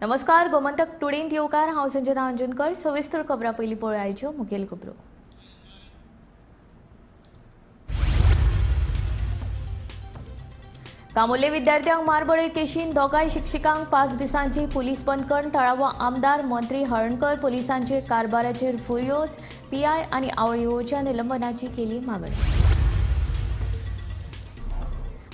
नमस्कार, गोमंतक टुडेंत येवकार. हांव संजना अंजुनकर. सविस्तर खबरां पयलीं पळोवया मुखेल खबरो. कामुर्ले विद्यार्थ्यांक मारबडय केशीन दोगांय शिक्षिकांक 5 दिसांची पुलीस बंदखण. थळावो आमदार मंत्री हळर्णकर पुलिसांचे कारभाराचेर फुर्योज. पीआय आनी आवयोच्या निलंबनाची केली मागणी.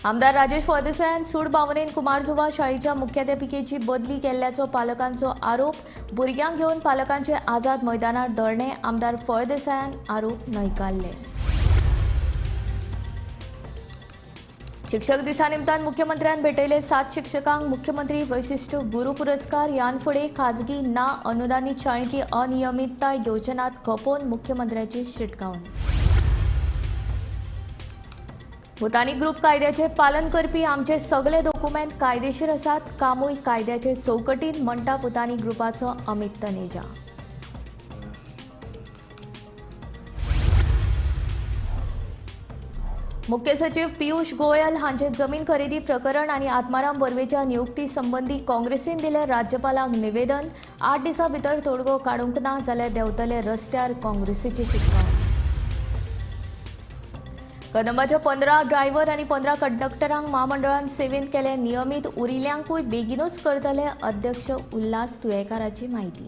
आमदार राजेश फळदेसायान सूड भावनेन कुमारजुवा शाळेच्या मुख्याध्यापिकेची बदली केल्ल्याचो पालकांचो आरोप. भुरग्यांक घेवन पालकांचे आझाद मैदानार धरणे. आमदार फळदेसायान आरोप न्हयकारले. शिक्षक दिसा निमतान मुख्यमंत्र्यान भेटयले 7 शिक्षकांक मुख्यमंत्री वैशिश्ट गुरू पुरस्कार. ह्यान फुडें खाजगी ना अनुदानीत शाळेंतली अनियमितता योजनात खपोवन मुख्यमंत्र्याची शिटकावणी. भूतानी ग्रुप कायद्याचे पालन करपी आमचे सगळे डॉक्युमेंट कायदेशीर आसात, कामूय कायद्याचे चौकटीत, म्हणटा भूतानी ग्रुपाचो अमित तनेजा. मुख्य सचिव पियुष गोयल हांचे जमीन खरेदी प्रकरण आनी आत्माराम बर्वेच्या नियुक्ती संबंदी काँग्रेसीन दिले राज्यपालांक निवेदन. 8 दिसां भितर तोडगो काडूंक ना जाल्यार देंवतले रस्त्यार काँग्रेसीची शिटकावणी. कदंबाच्या 15 ड्रायव्हर आनी 15 कंडक्टरांक म्हामंडळान सेवेंत केले नियमीत, उरिल्ल्यांकूय बेगीनूच करतले, अध्यक्ष उल्हास तुयेकाराची म्हायती.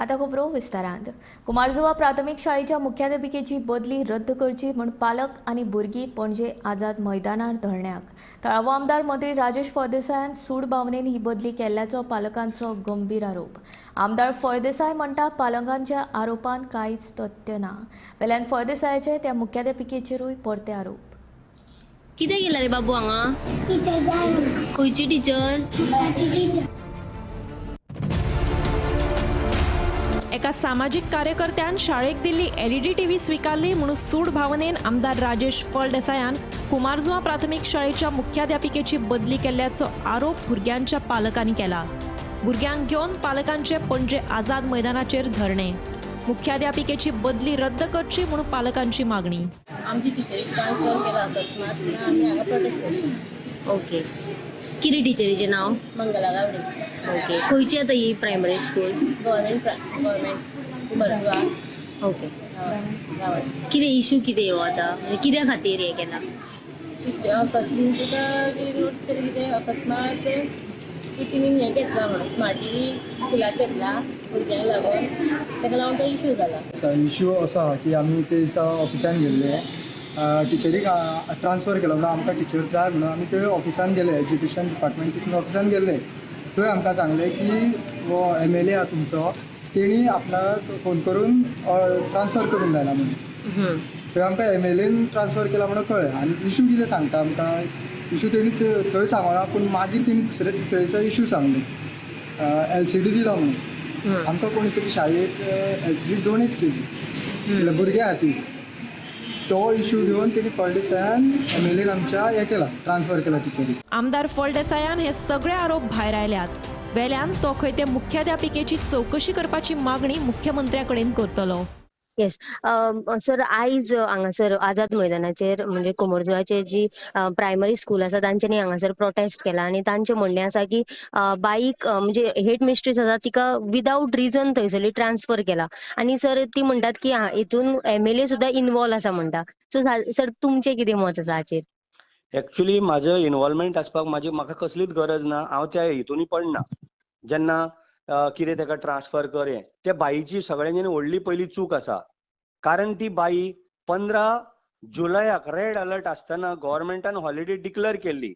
आतां खबरो विस्तारांत. कुमारजुवा प्राथमीक शाळेच्या मुख्याध्यापिकेची बदली रद्द करची म्हूण पालक आनी भुरगीं पणजे आझाद मैदानार धरण्याक. थळावो आमदार मंत्री राजेश फळदेसायान सूड भावनेन ही बदली केल्ल्याचो पालकांचो गंभीर आरोप. आमदार फळदेसाय म्हणटा पालकांच्या आरोपान कांयच तथ्य ना. वेल्यान फळदेसायाचे त्या मुख्याध्यापिकेचेरूय परते आरोप. कितें केलां रे बाबू हांगा? खंयची टिचर? एका सामाजिक कार्यकर्त्यान शाळेक दिल्ली एलईडी टीव्ही स्वीकारली म्हणून सूड भावनेन आमदार राजेश फळदेसायान कुमारजुवा प्राथमिक शाळेच्या मुख्याध्यापिकेची बदली केल्ल्याचो आरोप भुरग्यांच्या पालकांनी केला. भुरग्यांक घेवन पालकांचे पणजे आझाद मैदानाचेर धरणे. मुख्याध्यापिकेची बदली रद्द करची म्हणून पालकांची मागणी. आमची टिचरीक ट्रान्सफर केला अकस्मात, आमी हांगा प्रोटेस्ट करता. ओके, कितें टिचरीचें नांव? मंगला गावडे. ओके, खंयची आतां ही primary school? Government government Kumarjuva. Okay, गांवांत. कितें इशू कितें हो आतां, कित्या खातीर हें केलां? अकस्मात तुका कितें नोटीस केलें कितें अकस्मात की तिणी हें घेतला म्हणून स्मार्ट टीव्ही स्कुलाक घेतला भुरग्यांक लागून, ताका लागून तो इशू जाला. इशू असो आहा की आमी ते दिसा ऑफिसान गेल्ले, टिचरीक ट्रान्सफर केलो म्हणून आमकां टिचर जाय म्हणून आमी थंय ऑफिसान गेले, एज्युकेशन डिपार्टमेंट तितून ऑफिसान गेल्ले. थंय आमकां सांगलें की हो एम एल ए आहा तुमचो, तेणी आपणाक फोन करून ट्रान्सफर करून जायना म्हणून. थंय आमकां एम एल एन ट्रान्सफर केला म्हणून कळ्ळें. आनी इशू कितें सांगता आमकां, इशू तेणी थंय सांगना, पूण मागीर तेणी दुसरे तिसरे दिसा इशू सांगले, एल सी डी दिला म्हणून. आमकां कोणी तरी शाळेक एल सी डी डोनेट केली म्हणल्यार भुरग्यां खातीर. तो इशू घेवन तेणी फळदेसायान एम एल एन आमच्या हें केला, ट्रान्सफर केला टिचरीक. आमदार फळदेसायान हे सगळे आरोप भायर आयल्यात. वेल्यान तो खंय ते मुख्याध्यापिकेची चवकशी करपाची मागणी मुख्यमंत्र्या कडेन करतलो. येस सर, आयज हांगासर आझाद मैदानाचेर म्हणजे कुमारजुवाचे जी प्रायमरी स्कूल आसा तांच्यांनी हांगासर प्रोटेस्ट केला आनी तांचें म्हणणें आसा की बाईक म्हणजे हेड मिस्ट्रीस आसा तिका विदावट रिजन थंयसरली ट्रान्सफर केला आनी सर ती म्हणटात की हितून एम एल ए सुद्दां इनवॉल्व आसा म्हणटा. सो सर तुमचें कितें मत आसा हाचेर? एक्चुली म्हाजें इनवॉल्वमेंट आसपाक म्हाजी म्हाका कसलीच गरज ना. हांव त्या हितूनय पडना. जेन्ना कितें ताका ट्रान्सफर कर हें त्या बाईची सगळ्यांनी व्हडली पयली चूक आसा, कारण ती बाई 15 जुलयाक रेड अलर्ट आसतना गव्हर्मेंटान हॉलिडे डिक्लेअर केल्ली,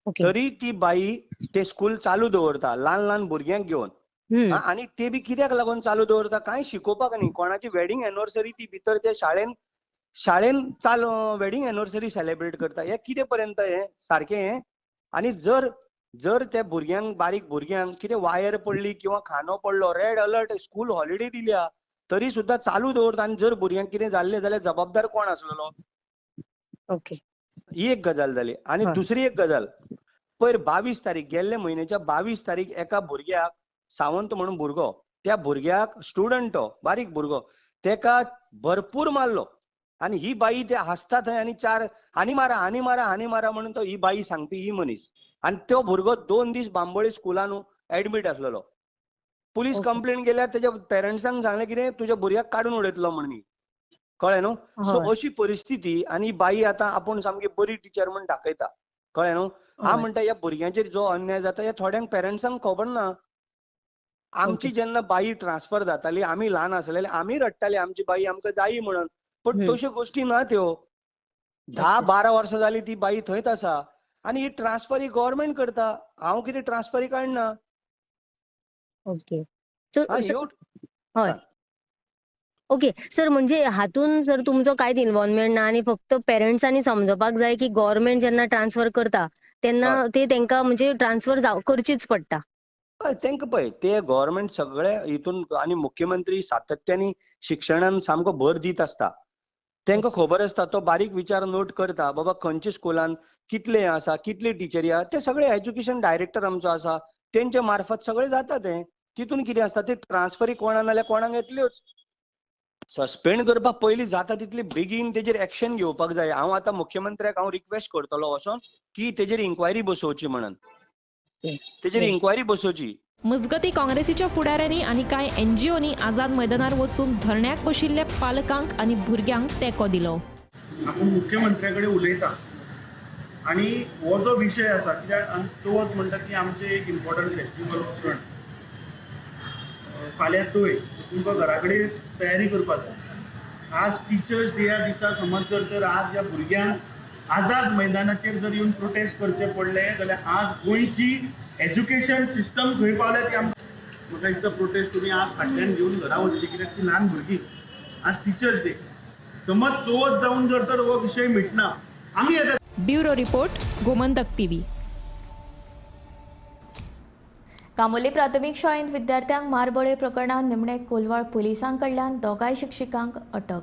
तरी ती बाई ते स्कूल चालू दवरता ल्हान ल्हान भुरग्यांक घेवन. आनी ते बी कित्याक लागून चालू दवरता, कांय शिकोवपाक न्ही. कोणाची वेडिंग एनिवर्सरी ती भितर ते शाळेन शाळेन चालू वेडिंग एनिवर्सरी सेलिब्रेट करता. हें कितें पर्यंत हें सारकें हें? आनी जर जर त्या भुरग्यांक, बारीक भुरग्यांक कितें वायर पडली किंवा खांदो पडलो, रेड अलर्ट स्कूल हॉलिडे दिल्या तरी सुद्दां चालू दवरता, आनी जर भुरग्यांक कितें जाल्लें जाल्यार जबाबदार कोण आसलेलो? ओके, ही एक गजाल जाली. आनी दुसरी एक गजाल, पयर 22 तारीख, गेल्ले म्हयन्याच्या 22 तारीख एका भुरग्याक, सावंत म्हणून भुरगो, त्या भुरग्याक, स्टुडंट तो बारीक भुरगो, तेका भरपूर मारलो. आनी ही बाई ते हांसता थंय आनी चार आनी मारा आनी मारा आनी मारा म्हणून तो ही बाई सांगपी ही मनीस. आनी तो भुरगो 2 दीस बांबोळी स्कुलान एडमीट आसलेलो. पुलीस कंप्लेन केल्यार तेज्या पेरंट्सांक सांगलें कितें तुज्या भुरग्याक काडून उडयतलो म्हणून. कळ्ळें न्हू? सो अशी परिस्थिती. आनी बाई आतां आपूण सामकी बरी टिचर म्हण दाखयता. कळ्ळें न्हू? हांव म्हणटा ह्या भुरग्यांचेर जो अन्याय जाता ह्या थोड्यांक पेरंट्सांक खबर ना. आमची जेन्ना बाई ट्रान्सफर जाताली आमी ल्हान आसलेले आमी रडटाले आमची बाई आमकां जायी म्हणून. पण तश्यो गोश्टी ना त्यो. 10-12 वर्सां जाली ती बाई थंयच आसा आनी ही ट्रान्सफरी गव्हर्मेंट करता. हांव कितें ट्रान्सफरी काडना. ओके ओके सर, म्हणजे हातून सर तुमचो कांयच इन्वॉल्वमेंट ना आनी फक्त पेरंट्सांनी समजपाक जाय की गव्हर्मेंट जेन्ना ट्रान्सफर करता तेन्ना ते तेंका म्हणजे ट्रान्सफर करचीच पडटा. हय, तेंका पळय ते गव्हर्मेंट सगळे हितून आनी मुख्यमंत्री सातत्यानी शिक्षणान सामको भर दीत आसता. तेंका खबर आसता, तो बारीक विचार नोट करता बाबा खंयच्या स्कुलान कितले आसा कितले टिचरी आसा ते सगळे एज्युकेशन डायरेक्टर आमचो आसा तेंच्या मार्फत सगळे जाता. ते तितून कितें आसता ते ट्रान्सफरी कोणा नाल्यार कोणाक येतल्योच. सस्पेंड करपाक पयलीं जाता तितली बेगीन तेजेर एक्शन घेवपाक जाय. हांव आतां मुख्यमंत्र्याक हांव रिक्वेस्ट करतलो वचोन की तेजेर इन्क्वायरी बसोवची म्हणून. तेजेर इन्क्वायरी बसोवची. मजगती काँग्रेसीच्या फुडाऱ्यांनी आनी कांय एनजीओनी आझाद मैदानार वचून धरण्याक बशिल्ल्या पालकांक आनी भुरग्यांक तेंको दिलो. आपूण मुख्यमंत्र्या कडेन उलयता आनी हो जो विशय आसा कित्याक चवथ म्हणटा की आमचें एक इम्पॉर्टंट फेस्टिवल सण फाल्यां तोय तुमकां घरा कडेन तयारी करपाक जाय. आज टिचर्स डेया दिसा समज जर तर आज ह्या भुरग्यांक आझाद मैदानाचेर जर येवन प्रोटेस्ट करचे पडले जाल्यार आज गोंयची एज्युकेशन सिस्टम खंय पावल्या ती आमकां. म्हाका दिसता प्रोटेस्ट तुमी आज फाटल्यान घेवन घरा वचची कित्याक ती ल्हान भुरगीं. आज टिचर्स डे समज चवथ जावन जर तर हो विशय मिटना आमी येता. Bureau report, Gomantak TV. Camorlim प्राथमिक शाळेंत विद्यार्थ्यांक मारबडय प्रकरणांत निमणे कोलवाळ पुलिसां कडल्यान दोगांय शिक्षिकांक अटक.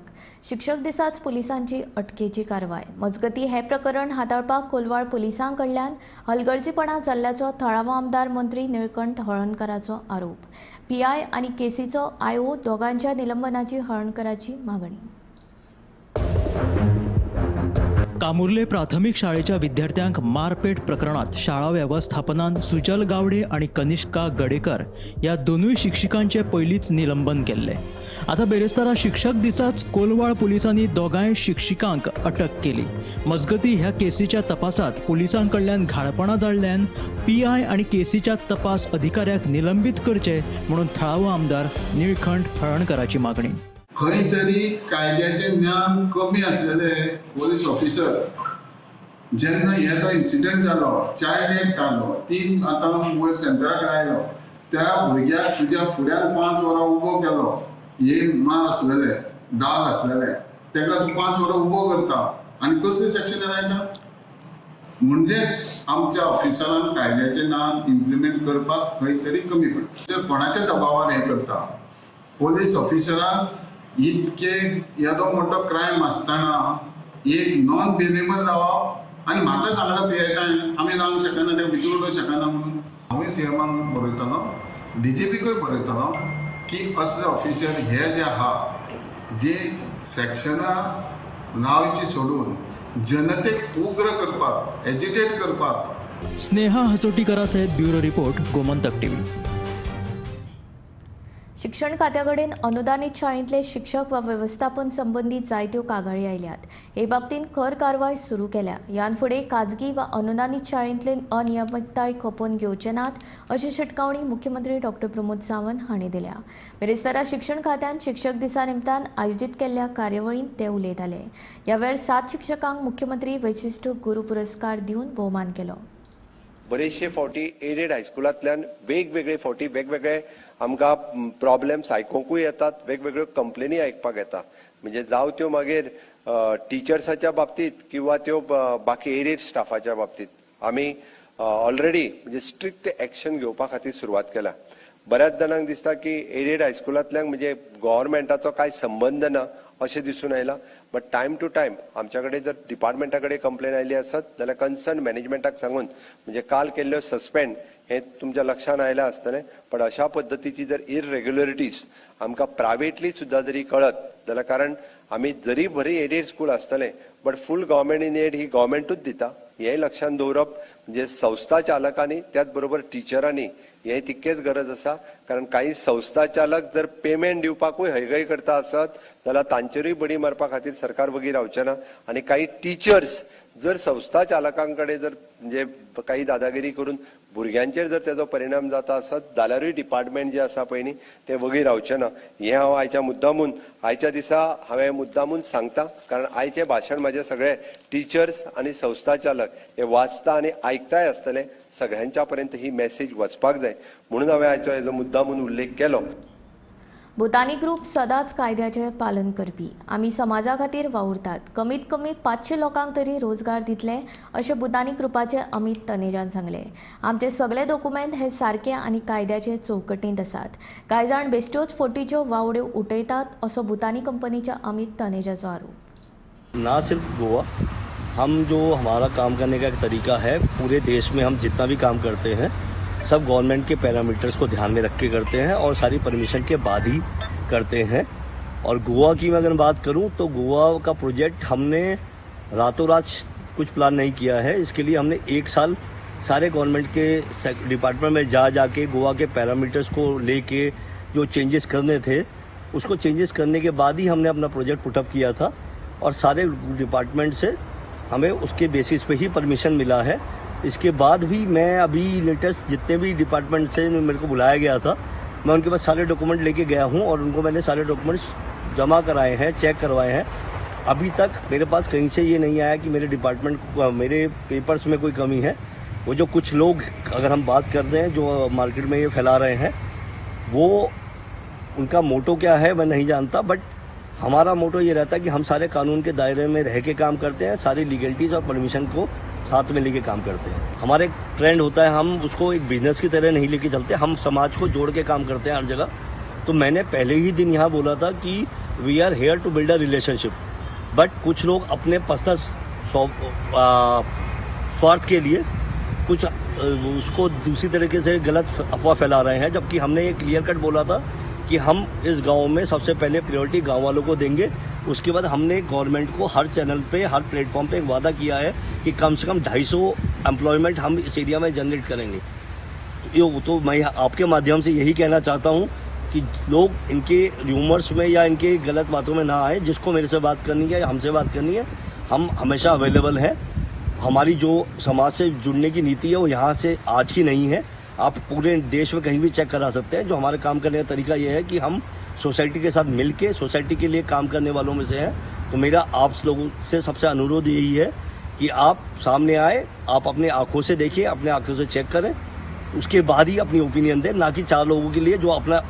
शिक्षक दिसाच पुलिसांची अटकेची कारवाय. मजगती हे प्रकरण हाताळपाक कोलवाळ पुलिसां कडल्यान हलगर्जीपणा जाल्ल्याचो थळावो आमदार मंत्री निळकंठ हळर्णकराचो आरोप. पीआय आनी केसीचो आयओ दोगांच्या निलंबनाची हळर्णकराची मागणी. कामुर्ले प्राथमिक शाळेच्या विद्यार्थ्यांक मारपेट प्रकरणात शाळा व्यवस्थापनान सुजल गावडे आणि कनिष्का गडेकर या दोनूय शिक्षिकांचे पयलींच निलंबन केल्ले. आता बेरेस्तारा शिक्षक दिसाच कोलवाळ पोलिसांनी दोगांय शिक्षिकांक अटक केली. मजगती ह्या केसीच्या तपासात पोलिसांकडल्यान घाळपणां जाल्ल्यान पीआय आणि केसीच्या तपास अधिकाऱ्याक निलंबीत करचे म्हणून थळावो आमदार निळकंठ हळर्णकराची मागणी. खंय तरी कायद्याचें ज्ञान कमी आसलेले पोलीस ऑफिसर जेन्ना हे तो इन्सिडंट जालो, चायल्ड एक्ट आलो, 3 आतां वयर सेंटरा कडेन आयलो, त्या भुरग्याक तुज्या फुड्यान 5 वरां उबो केलो, हे मार आसलेले दाग आसलेले तेका तूं 5 वरां उबो करता आनी कसलें सेक्शन लायता? म्हणजेच आमच्या ऑफिसरान कायद्याचें ज्ञान इम्प्लिमेंट करपाक खंय तरी कमी पडटा. कोणाच्या दबावान हें करता? पोलीस ऑफिसरान इतके येदो मोठो क्रायम आसतना एक नॉन बेलेबल रावप आनी म्हाका सांगला पी एस I आमी जावंक शकना, ते भितर उडोवंक शकना म्हणून. हांवूय सी एमाक बरयतलो, डीजीपीकूय बरयतलो की असले ऑफिसर हे जे आहा जे सेक्शनां लावची सोडून जनतेक उग्र करपाक, एजिटेट करपाक. स्नेहा हसोटीकरा सयत ब्युरो रिपोर्ट, गोमंतक टीव्ही. शिक्षण खात्याकडेन अनुदानित शाळेंतले शिक्षक वा व्यवस्थापन संबंदी जायत्यो कागाळी आयल्यात. हे बाबतींत खर कारवाय सुरू केल्या. ह्यान फुडें खाजगी वा अनुदानित शाळेंतले अनियमितताय खपोवन घेवचे नात अशी शिटकावणी मुख्यमंत्री डॉक्टर प्रमोद सावंत हांणी दिल्या. बिरेस्तारा शिक्षण खात्यान शिक्षक दिसा निमतान आयोजीत केल्ल्या कार्यावळींत ते उलयताले. ह्या वेळार 7 शिक्षकांक मुख्यमंत्री वैशिश्ट गुरू पुरस्कार दिवन भोवमान केलो. बरेचशे फावटी एडेड हायस्कुलांतल्यान वेगवेगळे फावटी वेगवेगळे आमकां प्रॉब्लेम्स आयकुंकूय येतात, वेगवेगळ्यो कंप्लेनी आयकपाक येता. म्हणजे जावं त्यो मागीर टिचर्साच्या बाबतींत किंवा त्यो बाकी एडेड स्टाफाच्या बाबतींत आमी ऑलरेडी म्हणजे स्ट्रिक्ट एक्शन घेवपा खातीर सुरवात केल्या. बऱ्याच जाणांक दिसता की एडेड हायस्कुलांतल्यान म्हणजे गव्हर्मेंटाचो कांय संबंद ना अशें दिसून आयलां. बट टायम टू टायम आमच्या कडेन जर डिपार्टमेंटा कडेन कंप्लेन आयली आसत जाल्यार कन्सर्न मॅनेजमेंटाक सांगून म्हणजे काल केल्ल्यो सस्पेंड हें तुमच्या लक्षान आयलां आसतलें. पण अशा पद्दतीची जर इरेग्युलरिटीज आमकां प्रायवेटली सुद्दां जरी कळत जाल्यार, कारण आमी जरी बरी एडेड स्कूल आसतलें but full government in aid ही गव्हर्मेंटूच दिता, हें लक्षांत दवरप म्हणजे संस्था चालकांनी त्याच बरोबर टिचरांनी हें तितकेच गरज आसा. कारण काही संस्था चालक जर पेमेंट दिवपाकूय हयगय करता आसत जाल्यार तांचेरूय बडी मारपा खातीर सरकार वगी रावचें ना. आनी काही टिचर्स जर संस्था चालकां कडेन जर म्हणजे काही दादागिरी करून भुरग्यांचेर जर तेजो परिणाम जाता आसत जाल्यारूय डिपार्टमेंट जे आसा पळय न्ही तें वगी रावचें ना. हें हांव आयच्या मुद्दामून आयच्या दिसा हांवें मुद्दामून सांगता, कारण आयचें भाशण म्हाजें सगळे टिचर्स आनी संस्था चालक हे वाचता आनी आयकताय आसतले, सगळ्यांच्या पर्यंत ही मॅसेज वचपाक जाय म्हणून हांवें आयचो हेजो मुद्दामून उल्लेख केलो. भूतानी ग्रुप सदांच कायद्याचें पालन करपी, आमी समाजा खातीर वावुरतात, कमीत कमी 500 लोकांक तरी रोजगार दितले अशें भूतानी ग्रुपाचे अमित तनेजान सांगलें. आमचे सगळे डॉक्युमेंट हे सारके आनी कायद्याचे चौकटींत आसात. कांय जाण बेश्ट्योच फोटीच्यो वावड्यो उठयतात असो भूतानी कंपनीच्या अमित तनेजाचो आरोप. ना सिर्फ गोवा, हम जो हमारा काम करने का एक तरीका है, पूरे देश में हम जितना भी काम करते हैं सब गवर्नमेंट के पैरामीटर्स को ध्यान में रख के करते हैं और सारी परमिशन के बाद ही करते हैं. और गोवा की मैं अगर बात करूं तो गोवा का प्रोजेक्ट हमने रातों रात कुछ प्लान नहीं किया है. इसके लिए हमने 1 साल सारे गवर्नमेंट के डिपार्टमेंट में जा जाके गोवा के पैरामीटर्स को लेके जो चेंजेस करने थे उसको चेंजेस करने के बाद ही हमने अपना प्रोजेक्ट पुटअप किया था और सारे डिपार्टमेंट से हमें उसके बेसिस पे ही परमिशन मिला है. इसके बाद भी मैं अभी लेटेस्ट जितने भी डिपार्टमेंट से मेरे को बुलाया गया था मैं उनके पास सारे डॉक्यूमेंट लेके गया हूं और उनको मैंने सारे डॉक्यूमेंट्स जमा कराए हैं, चेक करवाए हैं. अभी तक मेरे पास कहीं से ये नहीं आया कि मेरे डिपार्टमेंट मेरे पेपर्स में कोई कमी है. वो जो कुछ लोग अगर हम बात कर रहे हैं जो मार्केट में ये फैला रहे हैं वो उनका मोटो क्या है मैं नहीं जानता, बट हमारा मोटो ये रहता है कि हम सारे कानून के दायरे में रह के काम करते हैं, सारी लीगलिटीज़ और परमिशन को साथ में लेके काम करते हैं. हमारे एक ट्रेंड होता है, हम उसको एक बिजनेस की तरह नहीं लेके चलते, हम समाज को जोड़ के काम करते हैं हर जगह. तो मैंने पहले ही दिन यहाँ बोला था कि we are here to build a relationship, but कुछ लोग अपने पर्सनल स्वार्थ के लिए कुछ उसको दूसरी तरीके से गलत अफवाह फैला रहे हैं, जबकि हमने ये क्लियर कट बोला था कि हम इस गांव में सबसे पहले प्रायोरिटी गांव वालों को देंगे. उसके बाद हमने गवर्नमेंट को हर चैनल पे हर प्लेटफॉर्म पे एक वादा किया है कि कम से कम 250 एम्प्लॉयमेंट हम इस एरिया में जनरेट करेंगे. तो मैं आपके माध्यम से यही कहना चाहता हूँ कि लोग इनके रूमर्स में या इनके गलत बातों में ना आए. जिसको मेरे से बात करनी है या हमसे बात करनी है, हम हमेशा अवेलेबल हैं. हमारी जो समाज से जुड़ने की नीति है वो यहाँ से आज की नहीं है, आप पूरे देश में कहीं भी चेक करा सकते हैं. जो हमारे काम करने का तरीका ये है कि हम सोसाइटी के साथ मिलके सोसाइटी के लिए काम करने वालों में से हैं. तो मेरा आप लोगों से सबसे अनुरोध यही है कि आप सामने आए, आप अपने आंखों से देखिए, अपने आंखों से चेक करें, उसके बाद ही अपनी ओपिनियन दें, ना कि 4 लोगों के लिए जो अपना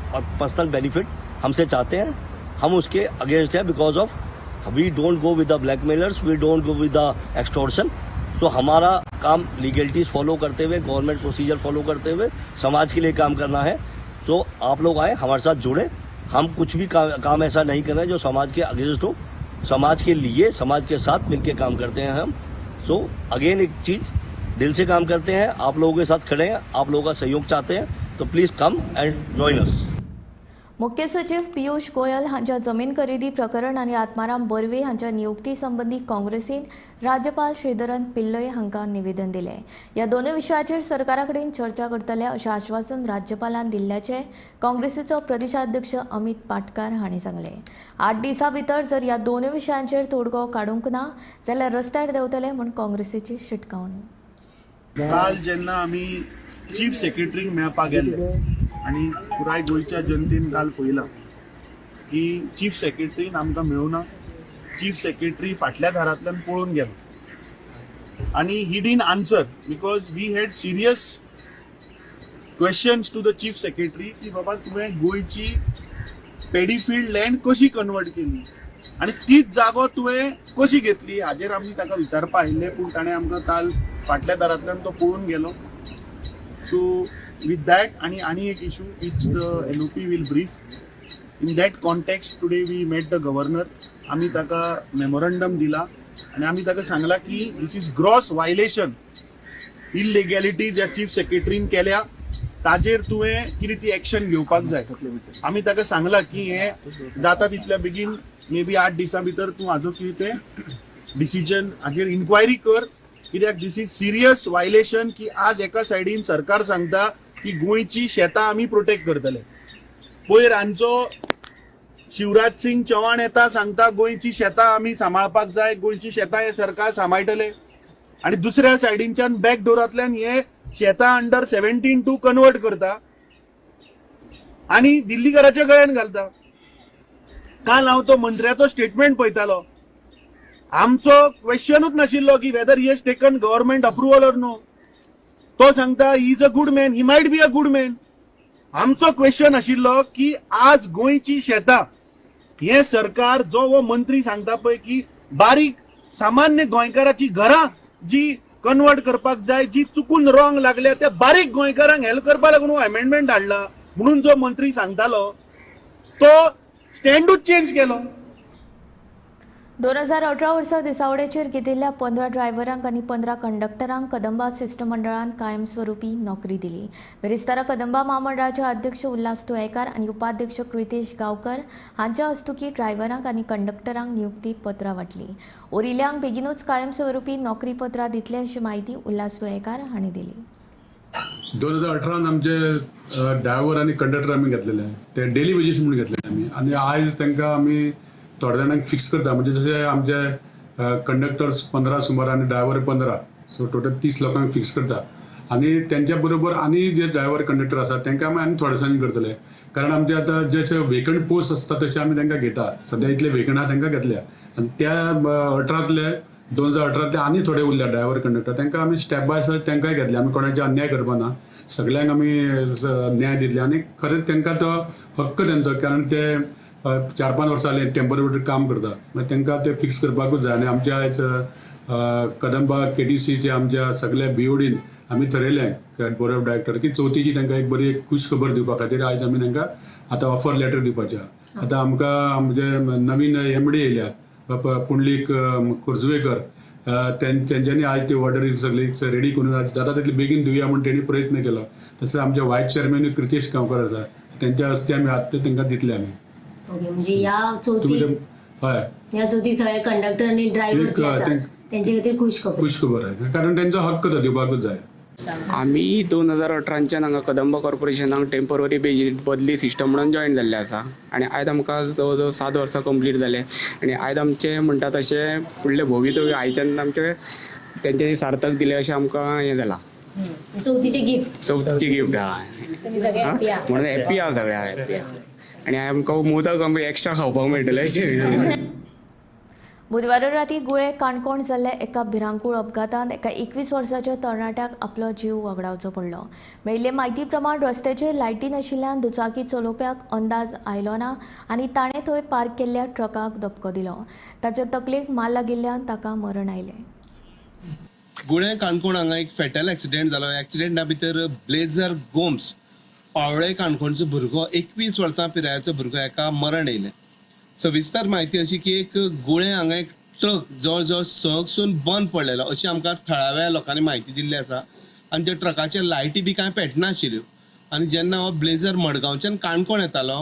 पर्सनल बेनिफिट हमसे चाहते हैं. हम उसके अगेंस्ट हैं because of we don't go with the blackmailers, we don't go with the extortion. So हमारा काम लीगलिटीज़ फॉलो करते हुए, गवर्नमेंट प्रोसीजर फॉलो करते हुए समाज के लिए काम करना है. सो आप लोग आए, हमारे साथ जुड़े. हम कुछ भी काम ऐसा नहीं कर रहे हैं जो समाज के अगेंस्ट हो. समाज के लिए, समाज के साथ मिलके काम करते हैं हम. सो अगेन एक चीज़, दिल से काम करते हैं, आप लोगों के साथ खड़े हैं, आप लोगों का सहयोग चाहते हैं, तो please come and join us. मुख्य सचिव पियूष गोयल हांच्या जमीन खरेदी प्रकरण आनी आत्माराम बर्वे हांच्या नियुक्ती संबंदी काँग्रेसीन राज्यपाल श्रीधरन पिल्लय हांकां निवेदन दिलें. ह्या दोनूय विशयाचेर सरकारा कडेन चर्चा करतले अशें आश्वासन राज्यपालान दिल्ल्याचें काँग्रेसीचो प्रदेशाध्यक्ष अमित पाटकार हांणी सांगलें. 8 दिसां भितर जर ह्या दोनूय विशयांचेर तोडगो काडूंक ना जाल्यार रस्त्यार देंवतले म्हूण काँग्रेसीची शिटकावणी. काल जेन्ना आमी चीफ सेक्रेटरीक मेळपाक गेले आनी पुराय गोंयच्या जनतेन काल पळयलां की चीफ सेक्रेटरीन आमकां मेळूना. चीफ सेक्रेटरी फाटल्या दारांतल्यान पळून गेलो आनी he didn't answer because we had serious questions to the chief secretary की बाबा तुवें गोंयची पेडीफिल्ड लँड कशी कन्वर्ट केली आनी तीच जागो तुवें कशी घेतली हाजेर आमी ताका विचारपा आयिल्ले, पूण ताणें आमकां काल फाटल्या दारांतल्यान तो पळून गेलो. सो विथ that आनी आनी एक issue which the LOP will brief. In that context today we met the governor. आमी ताका मेमोरंडम दिला आनी आमी ताका सांगला की this is gross violation, illegalities ह्या चीफ सेक्रेटरीन केल्या ताजेर तुवें कितें ती एक्शन घेवपाक जाय. आमी ताका सांगला की हें जाता तितल्या बेगीन मे बी 8 दिसां भितर तूं हाजो कितें तें डिसिजन हाजेर इन्क्वायरी कर, कित्याक this is serious violation की आज एका सायडीन सरकार सांगता की गोंयची शेतां आमी प्रोटेक्ट करतले. पयर हांचो शिवराज सिंग चौहान येता सांगता गोंयची शेतां आमी सांबाळपाक जाय, गोंयची शेतां हे सरकार सांबाळटले, आनी दुसऱ्या सायडीनच्यान बॅक डोरांतल्यान हे शेतां अंडर 17(2) कन्वर्ट करता आनी दिल्लीकाराच्या गळ्यान घालता. काल हांव तो मंत्र्याचो स्टेटमेंट पळयतालो, आमचो क्वेश्चनूच नाशिल्लो की whether he has taken government approval or no. तो सांगता he is a good man, he might be a good man. आमचो क्वेश्चन आशिल्लो की आज गोंयची शेतां हे सरकार जो हो मंत्री सांगता पळय की बारीक सामान्य गोंयकाराची घरां जी कन्वर्ट करपाक जाय, जी चुकून रॉंग लागल्या त्या बारीक गोंयकारांक हेल्प करपाक लागून हो अमेंडमेंट हाडला म्हणून जो मंत्री सांगतालो तो स्टँडूच चेंज केलो. 2018 वर्सा दिसावड्याचेर घेतिल्ल्या 15 ड्रायव्हरांक आनी 15 कंडक्टरांक कदंबा सिस्टम मंडळान कायमस्वरूपी नोकरी दिली. बिरेस्तारा कदंबा म्हामंडळाचे अध्यक्ष उल्हास तुयेंकार आनी उपाध्यक्ष कृतेश गांवकर हांच्या हस्तुकीं ड्रायव्हरांक आनी कंडक्टरांक नियुक्ती पत्रां वांटली. उरिल्ल्यांक बेगिनूच कायमस्वरूपी नोकरी पत्रां दितले अशी म्हायती उल्हास तुयेंकार हांणी दिली. 2018 आमचे ड्रायव्हर आनी कंडक्टर आमी घेतलेले, ते डेली वेजीस म्हणून घेतलेले आमी, आनी आयज तांकां आमी थोड्या जाणांक फिक्स करता. म्हणजे जशे आमचे कंडक्टर्स 15 सुमार आनी ड्रायव्हर 15, सो टोटल 30 लोकांक फिक्स करता. आनी तेंच्या बरोबर आनी जे ड्रायव्हर कंडक्टर आसा तांकां आमी आनी थोड्या दिसांनी करतले, कारण आमचे आतां जशे वेकंट पोस्ट आसता तशे आमी तांकां घेता. सद्या इतले वेकंट आहा तांकां घेतल्या, आनी त्या 18तले 2018तले आनी थोडे उरल्या ड्रायव्हर कंडक्टर, तांकां आमी स्टेप बाय स्टेप तांकांय घेतले. आमी कोणाचे अन्याय करपा ना, सगल्यांक आमी न्याय दितले आनी खरेंच तांकां तो हक्क तेंचो, कारण ते 4-5 वर्सां जालीं टेम्पररी काम करता, मागीर तांकां ते फिक्स करपाकूच जाय. आनी आमच्या आयज कदंबा केटीसीचे आमच्या सगल्या बीओडीन आमी थरयलें बोर्ड ऑफ डायरेक्टर की चवथीची तांकां एक बरी एक खूश खबर दिवपा खातीर आयज आमी तांकां आतां ऑफर लेटर दिवपाचें आहा. आतां आमकां म्हणजे नवीन एमडी येयल्या पुंडलीक खोर्जुवेकर, तेंच्यांनी आयज ती ऑर्डर सगळी रेडी करून जाता तितली बेगीन दिवया म्हूण तेणी प्रयत्न केलो. तशेंच आमचे वायस चेअरमॅन कृतेश गांवकर आसा, तेंच्या हस्ते आमी आतां तांकां दितले आमी. ओके, म्हणजे ह्या चवथीक हय ह्या चवथीक सगळे कंडक्टर आनी ड्रायव्हर जे आसा तेंचे खातीर खूश खबर, खूश खबर आहे, कारण तेंचो हक्क तो दिवपाकूच जाय. आमी 2018च्यान हांगा कदंबा कॉर्पोरेशनाक टेम्पररी बेजीस बदली सिस्टम म्हणून जॉयन जाल्ले आसा, आनी आयज आमकां जवळ जवळ 7 वर्सां कंप्लीट जाले, आनी आयज आमचें म्हणटा तशें फुडलें भवितव्य आयच्यान आमचें तेंच्यांनी सार्थक दिलें अशें आमकां हें जालां. चवथीचें गिफ्ट, चवथीचें गिफ्ट आहा म्हणून हॅप्पी आहा, सगळ्या हॅप्पी आहा, आनी आमकां मोदक आमकां एक्स्ट्रा खावपाक मेळटलें अशें. बुधवारा राती गुळे काणकोण जाल्ल्या एका भिरांकूळ अपघातांत एका 21 वर्साच्या तरणाट्याक आपलो जीव वगडावचो पडलो. मेळिल्ले म्हायती प्रमाण रस्त्याचेर लायटी नाशिल्ल्यान दुचाकी चलोवप्याक अंदाज आयलो ना आनी ताणें थंय पार्क केल्ल्या ट्रकाक धपको दिलो. ताच्या तकलेक मार लागिल्ल्यान ताका मरण आयलें. गुळे काणकोण हांगा एक फेटल एक्सिडेंट जालो. एक्सिडेंटा भितर ब्लेझर गोम्स पावळे काणकोणचो भुरगो 21 वर्सां पिरायेचो भुरगो हेका मरण येयलें. सविस्तर म्हायती अशी की एक गुळे हांगा एक ट्रक जवळ जवळ 6 बंद पडलेलो अशी आमकां थळाव्या लोकांनी म्हायती दिल्ली आसा, आनी त्या ट्रकाचे लायटी बी कांय पेटनाशिल्ल्यो, आनी जेन्ना हो ब्लेझर मडगांवच्यान काणकोण येतालो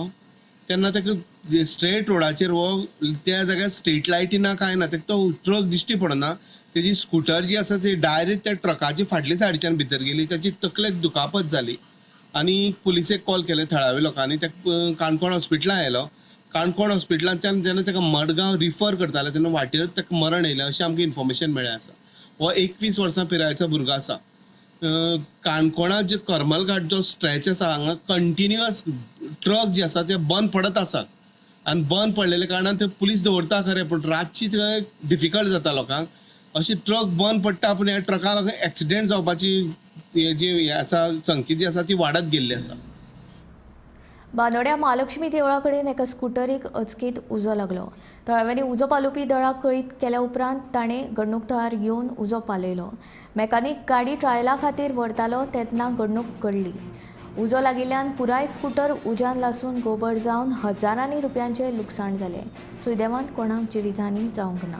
तेन्ना ताका स्ट्रेट रोडाचेर हो त्या जाग्यार स्ट्रीट लायटी ना कांय ना, ताका तो ट्रक दिश्टी पडना. तेजी स्कुटर जी आसा ती डायरेक्ट त्या ट्रकाची फाटल्या सायडीच्यान भितर गेली, ताची तकलेक दुखापत जाली आनी पुलिसेक कॉल केले थळाव्या लोकांनी. ताका काणकोण हॉस्पिटलान आयलो. काणकोण हॉस्पिटलांतल्यान जेन्ना ताका मडगांव रिफर करताले तेन्ना वाटेर ताका मरण येयलें अशें आमकां इन्फॉर्मेशन मेळ्ळें आसा. हो 21 वर्सां पिरायेचो भुरगो आसा. काणकोणा जे करमलघाट जो स्ट्रेच आसा हांगा कंटिन्युअस ट्रक जे आसा ते बंद पडत आसात, आनी बंद पडलेल्या कारणान ते पुलीस दवरता खरें, पूण रातची थंय डिफिकल्ट जाता लोकांक. अशी ट्रक बंद पडटा पूण ह्या ट्रकाक लागून एक्सिडेंट जावपाची जी आसा संख्या जी आसा ती वाडत गेल्ली आसा. बांदोड्या महालक्ष्मी देवळा कडेन एका स्कुटरीक अचकीत उजो लागलो. थळाव्यांनी उजो पालोवपी दळाक कळीत केल्या उपरांत ताणें घडणूक थळार येवन उजो पालयलो. मेकानीक गाडी ट्रायला खातीर व्हरतालो तेन्ना घडणूक घडली. उजो लागिल्ल्यान पुराय स्कुटर उज्यान लासून गोबर जावन हजारांनी रुपयांचें लुकसाण जालें. सुदैवान कोणाक जिवितहानी जावंक ना.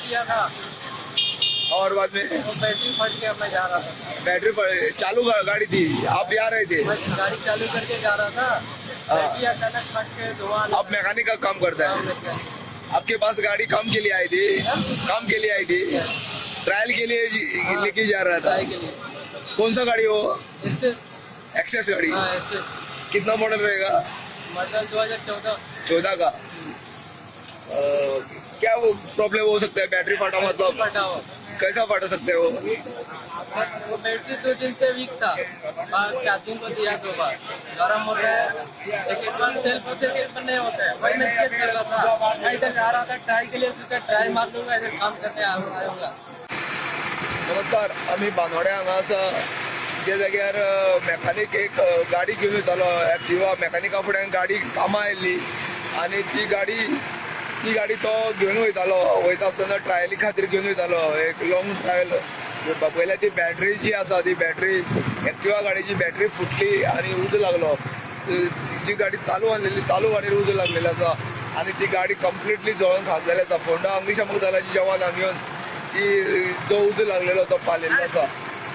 किया था और बाद में वो बैटरी फट गया, मैं जा रहा था। बैटरी चालू गाड़ी थी, आप जा रहे थे? गाड़ी चालू करके जा रहा था, बैटरी अचानक फट के धुआं। आप मैकेनिक का काम करता है? आपके पास गाड़ी काम के लिए आई थी? काम के लिए आई थी, ट्रायल के लिए लेके जा रहा था। कौन सा गाड़ी हो? एक्सेस गाड़ी। कितना मॉडल रहेगा? मॉडल 2014। 14 का। क्या वो प्रॉब्लम हो सकता है? बैटरी फटा, मतलब फटा हो। कैसा फटा सकते हो? वो बैटरी 2 दिन से वीक था, चार्जिंग को दिया 2 बार, गर्म होता है, एक बार सेल्फ होते है, एक बार नहीं होता है। वही मैं चेक कर रहा था, मैं इधर आ रहा था ट्राई के लिए, सोचा ट्राई मार लूंगा, इधर काम करने आऊंगा। नमस्कार, आमी बांदोड्या हांगा आसा ज्या जाग्यार मेकानीक एक गाडी घेवन वयतालो, एक्टिवा। मेकानिका फुड्यान गाडी कामां आयिल्ली आनी ती गाडी तो घेवन वयतालो, वयता आसतना ट्रायली खातीर घेवन वयतालो, एक लॉंग ट्रायल घेवपाक। पयल्यार ती बॅटरी जी आसा ती बॅटरी एक्टिवा गाडयेची बॅटरी फुटली आनी उजो लागलो। जी गाडी चालू आसलेली, चालू गाडयेर उजो लागलेलो आसा आनी ती गाडी कंप्लिटली जळोन खाक जाल्ली आसा। फोंडा अग्निशामक दलाची जवान हांगा येवन ती जो उजो लागलेलो तो पालयल्लो आसा।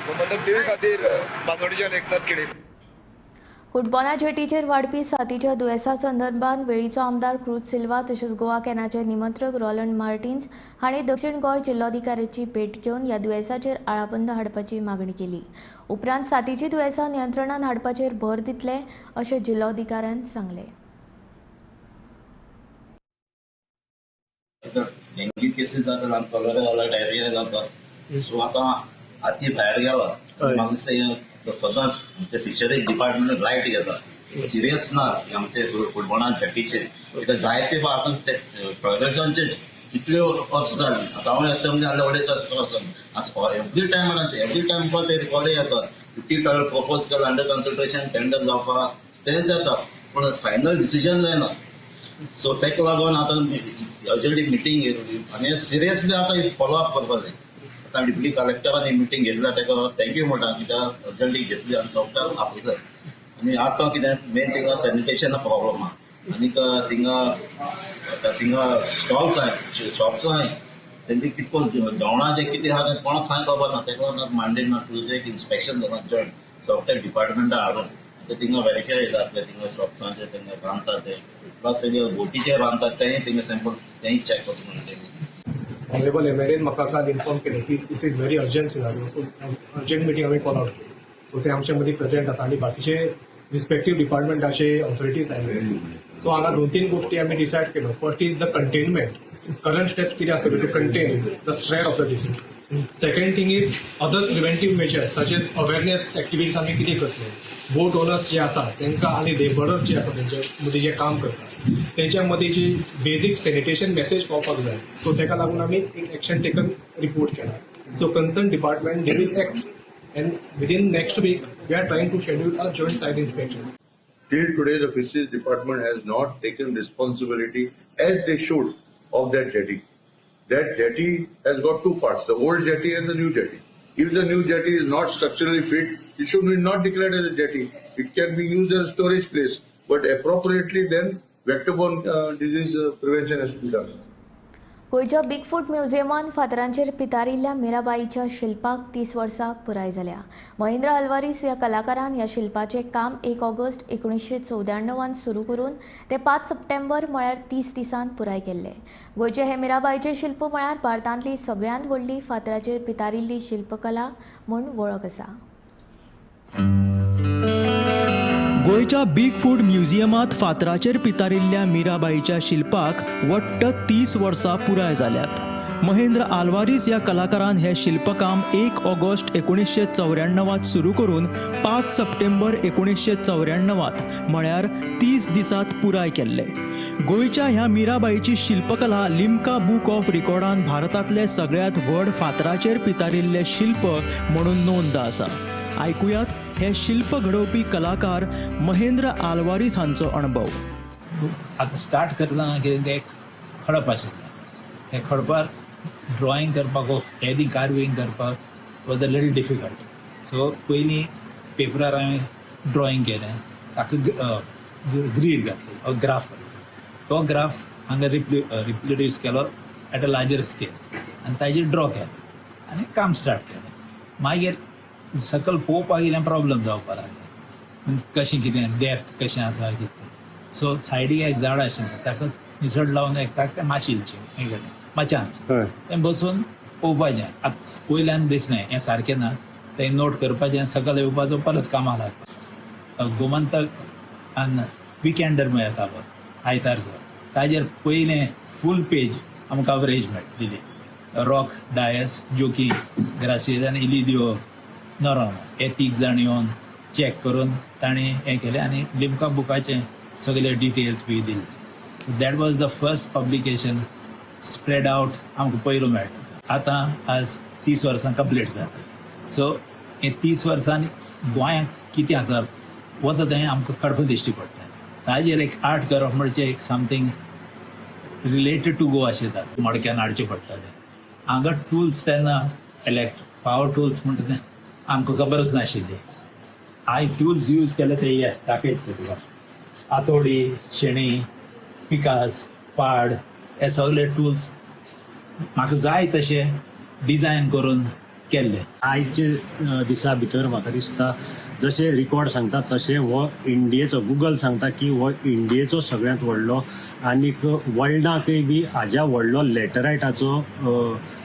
गोमंतक टीव्ही खातीर बांदोडेच्यान एकनाथ खेडे। कुटबोना जेटीचेर वाडपी साथीच्या दुयेंसा संदर्भात वेळीचो आमदार क्रूज सिल्वा तशेंच गोवा कॅनाचे निमंत्रक रोलंड मार्टिन्स हांणी दक्षिण गोंय जिल्लोधिकाऱ्याची भेट घेवन ह्या दुयेंसाचेर आळाबंद हाडपाची मागणी केली. उपरांत साथीची दुयेंसां नियंत्रणात हाडपाचेर भर दितले अशें जिल्लोधिकाऱ्यान सांगलें. डेंग्यू केसीस जातात, कॉलरा जाला, डायरिया जाता. सो आतां हाती भायर गेला, म्हाका दिसता सदांच आमच्या फिशरीज डिपार्टमेंट लायट घेता, सिरियस ना आमचे कुटबणा झटीचे. कित्याक जायते आतां ते टॉयलेट्सांचे कितल्यो अर्ज जाली. आतां हांव एसेंब्ली जाल्यार व्हडले आसता, एवरी टायम एवरी टायम ते रिकॉर्ड येता. 50 टॉयलेट प्रपोज केला, अंडर कन्सल्टेशन, टेंडर जावपाक तेंच जाता, पूण फायनल डिसिजन जायना. सो ताका लागून आतां अर्जंटली मिटींग घेतली आनी सिरियसली आतां फॉलोअप करपाक जाय. आतां डिप्टी कलेक्टरान मिटींग घेतल्या ताका thank you म्हणटा, कित्याक अर्जंटली घेतली आनी सगळ्यांक आपयले. आनी आतां कितें मेन थिंगा सॅनिटेशना प्रॉब्लम आहा आनीक थिंगा आतां थिंगा स्टॉल्स आहाय, शॉप्स आहाय, तेंचे कितको जेवणाचें कितें आहा तें कोणाक कांय खबर ना. ताका लागून मांडे ना तुजें एक इन्स्पेक्शन जाता जॉयंट सॉफ्टवेअर डिपार्टमेंटा हाडून आतां थिंगा वेरीफाय जातलें. थिंगा शॉप्सांचे तेंगे बांदतात ते, प्लस तेंगे बोटीचे बांदतात तेंय थिंगा सॅम्पल तेंय चॅक करता म्हणटा. ऑनरेबल एमएलएन म्हाका काल इन्फॉर्म केलें की this is very urgent scenario, so urgent meeting आमी कॉल आउट केली. सो ते आमचे मदीं प्रेझेंट आसा आनी बाकीचे रिस्पेक्टीव डिपार्टमेंटाचे ऑथॉरिटीज आयले. सो हांगा 2-3 गोश्टी आमी डिसायड केल्यो. First is the containment, current steps कितें आसतल्यो to contain the spread of the disease. Second thing is other preventive measures such as awareness activities आमी कितें करतले. बोट ओनर्स जे आसा तांकां आनी लेबरर्स जे आसा तेंच्या मदीं जे काम करता तेंच्या मदीं जी बेजीक सॅनिटेशन मॅसेज पावपाक जाय. सो ताका लागून आमी एक एक्शन टेकन रिपोर्ट केला. So concern department they will act and within next week we are trying to schedule a joint site inspection. Till today, the Fisheries Department has not taken responsibility as they should of that jetty. That jetty has got 2 parts, the old jetty and the new jetty. If the new jetty is not structurally fit, it should be not declared as a jetty. It can be used as a storage place, but appropriately then vector-borne disease prevention has to be done. गोंयच्या बिगफूट म्युझियमान फातरांचेर पितारिल्ल्या मीराबाईच्या शिल्पाक 30 वर्सां पुराय जाल्या. महेंद्र अल्वारीस ह्या कलाकारान ह्या शिल्पाचें काम 1 August 1994 सुरू करून ते 5 सप्टेंबर म्हळ्यार 30 दिसांत पुराय केल्लें. गोंयचें हें मीराबाईचें शिल्प म्हळ्यार भारतांतली सगळ्यांत व्हडली फातराचेर पितारिल्ली शिल्पकला म्हूण वळख आसा. गोंयच्या बिगफूट म्युझियमांत फातराचेर पितारिल्ल्या मीराबाईच्या शिल्पाक वट्ट 30 वर्सां पुराय जाल्यात. महेंद्र आल्वारीस ह्या कलाकारान हें शिल्पकाम 1 ऑगस्ट 1994 सुरू करून 5 सप्टेंबर 1994 म्हळ्यार 30 दिसांत पुराय केल्लें. गोंयच्या ह्या मीराबाईची शिल्पकला लिम्का बूक ऑफ रिकॉर्डान भारतांतले सगळ्यांत व्हड फातराचेर पितारिल्लें शिल्प म्हणून नोंद आसा. आयकुयात हे शिल्प घडोवपी कलाकार महेंद्र आल्वारीस हांचो अणभव. आतां स्टार्ट करतना कितें तें एक खडप आशिल्लें, त्या खडपार ड्रॉइंग करपाक एदी कार्विंग करपाक was a little difficult. So पयलीं पेपरार हांवें ड्रॉइंग केलें, ताका ग्रीड घातली, ग्राफ घातलो, तो ग्राफ हांगा रिप्रोड्यूस केलो at a larger scale आनी ताजेर ड्रॉ केलें आनी काम स्टार्ट केलें. मागीर सकयल पळोवपाक गेल्यार प्रॉब्लम जावपाक लागलें, मिन्स कशें कितें डेप्थ कशें आसा कितें. सो सायडीक एक झाड आशिल्लें ताका निसण लावन एक ताका माशिलचें हें केलें मचान तें बसून पळोवपाचें. आतां वयल्यान दिसलें हें सारकें ना, तें नोट करपाचें, सकयल येवपाचो परत कामां लागपाचें. गोमंतक आनी विकेंडर म्हूण येतालो आयतारचो, ताजेर पयलें फूल पेज आमकां कवरेज दिली. रॉक डायस, जोकी ग्रासियस आनी इलिदियो नोरोन्हा हे तीग जाण येवन चॅक करून ताणें हें केलें आनी लिमका बुकाचें सगळे डिटेल्स बी दिल्ले. That was the first publication spread out आमकां पयलो मेळटा. आतां आज 30 वर्सां कंप्लीट जाता. सो हे 30 वर्सांनी गोंयांक कितें आसा वता तें आमकां खडप दिश्टी पडटा. ताजेर एक आर्ट करप म्हणजे एक समथींग रिलेटेड टू गोवा अशें जाता. मडक्यान हाडचें पडटालें हांगा टुल्स तेन्ना पावर टुल्स म्हणटा तें आमकां खबरच नाशिल्ली. हांवें टुल्स यूज केले ते हे दाखयतले तुका, आतोडी, शेणी, पिकास, पाड, हे सगळे टुल्स म्हाका जाय तशे डिजायन करून केल्ले. आयचे दिसा भितर म्हाका दिसता जशें रिकॉर्ड सांगता तशें हो इंडियेचो, गुगल सांगता की हो इंडियेचो सगळ्यांत व्हडलो आनीक वर्ल्डाकय बी हाज्या व्हडलो लॅटरायटाचो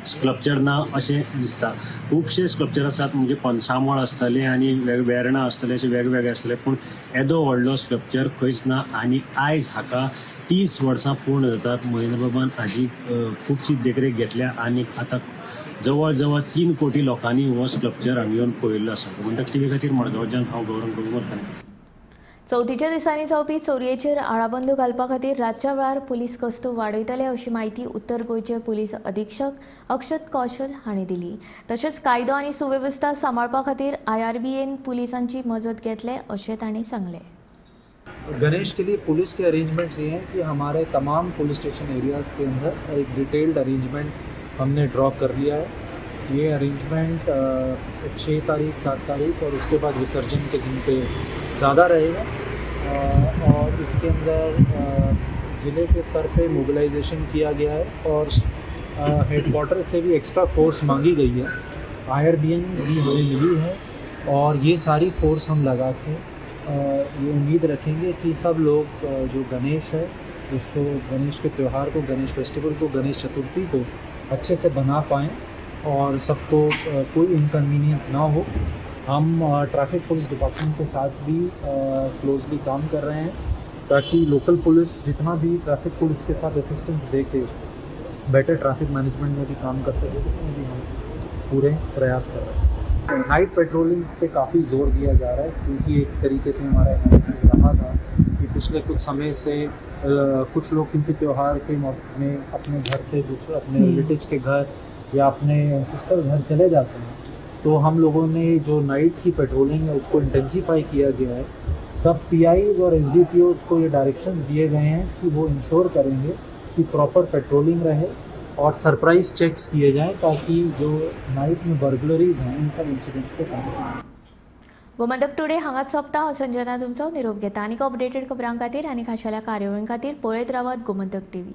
स्कल्पचर ना अशें दिसता. खुबशे स्कल्पचर आसात म्हणजे पंचामळ आसतले आनी वेर्णा आसतले, अशे वेगवेगळे आसतले, पूण येदो व्हडलो स्कल्पचर खंयच ना. आनी आयज हाका 30 वर्सां पूर्ण जातात. महेंद्रबाबान हाजी खुबशी देखरेख घेतल्या आनी आतां जवळ जवळ 3 कोटी लोकांनी हो स्कल्पचर हांगा येवन पळयल्लो आसा. गोमंतक टीव्ही खातीर मडगांवच्यान हांव गौरव प्रभुमरकर. चवथीच्या दिसांनी जावपी चोरयेचेर आळाबंद घालपा खातीर रातच्या वेळार पुलीस गस्त वाडयतले अशी म्हायती उत्तर गोंयचे पुलीस अधीक्षक अक्षत कौशल हांणी दिली. तशेंच कायदो आनी सुवेवस्था सांबाळपा खातीर आयआरबीएन पुलिसांची मजत घेतले अशें तांणी सांगलें. गणेश के लिए पुलिस के अरेंजमेंट्स ये हैं कि हमारे तमाम पुलिस स्टेशन एरियाज़ के अंदर एक डिटेल्ड अरेंजमेंट हमने ड्रॉ कर लिया है. ये अरेंजमेंट 6 तारीख, 7 तारीख और उसके बाद विसर्जन के दिन पे ज़्यादा रहेगा और इसके अंदर ज़िले के स्तर पे मोबिलाइजेशन किया गया है और हेडक्वार्टर से भी एक्स्ट्रा फोर्स मांगी गई है. आईआरबीएन भी हमें मिली है और ये सारी फोर्स हम लगा के ये उम्मीद रखेंगे कि सब लोग जो गणेश है उसको, गणेश के त्यौहार को, गणेश फेस्टिवल को, गणेश चतुर्थी को अच्छे से बना पाएँ और सबको कोई इनकन्वीनियंस ना हो. हम ट्रैफिक पुलिस डिपार्टमेंट के साथ भी क्लोजली काम कर रहे हैं ताकि लोकल पुलिस जितना भी ट्रैफिक पुलिस के साथ असिस्टेंस दे के बेटर ट्रैफिक मैनेजमेंट में भी काम कर सके, उसमें भी हम पूरे प्रयास कर रहे हैं. नाइट पेट्रोलिंग पे काफ़ी जोर दिया जा रहा है क्योंकि एक तरीके से हमारा एनालिसिस रहा था कि पिछले कुछ समय से कुछ लोग क्योंकि त्यौहार के मौके में अपने घर से दूसरे अपने रिलेटिव्स के घर या अपने एंसेस्टर घर चले जाते हैं, तो हम लोगों ने जो नाइट की पेट्रोलिंग है उसको इंटेंसीफाई किया गया है. सब पीआईज और एसडीपीओज को ये डायरेक्शंस दिए गए हैं कि वो इंश्योर करेंगे कि प्रॉपर पेट्रोलिंग रहे और सरप्राइज चेक्स किए जाएं ताकि जो नाइट में बर्गलरीज हैं इन सब इंसिडेंट्स को कम करें. गोमंतक टुडे हांगाच सोंपता. हांव संजना तुमचो निरोप घेता. आनीक अपडेटेड खबरां खातीर आनी खाशेल्या कार्यावळीं खातीर पळयत रावात गोमंतक टीव्ही.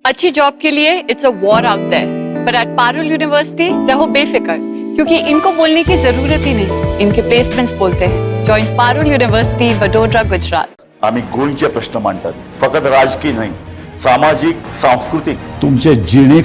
अच्छी जॉब के लिए it's a war out there, पर एट पारुल यूनिवर्सिटी रहो बेफिक्र, क्योंकि इनको बोलने की जरूरत ही नहीं, इनके प्लेसमेंट्स बोलते हैं। Join Parul university, Vadodara, Gujarat. आमी गोंयचे प्रश्न मांडटात, फकत राजकीय न्हय, सामाजीक, सांस्कृतीक, तुमचे जिणे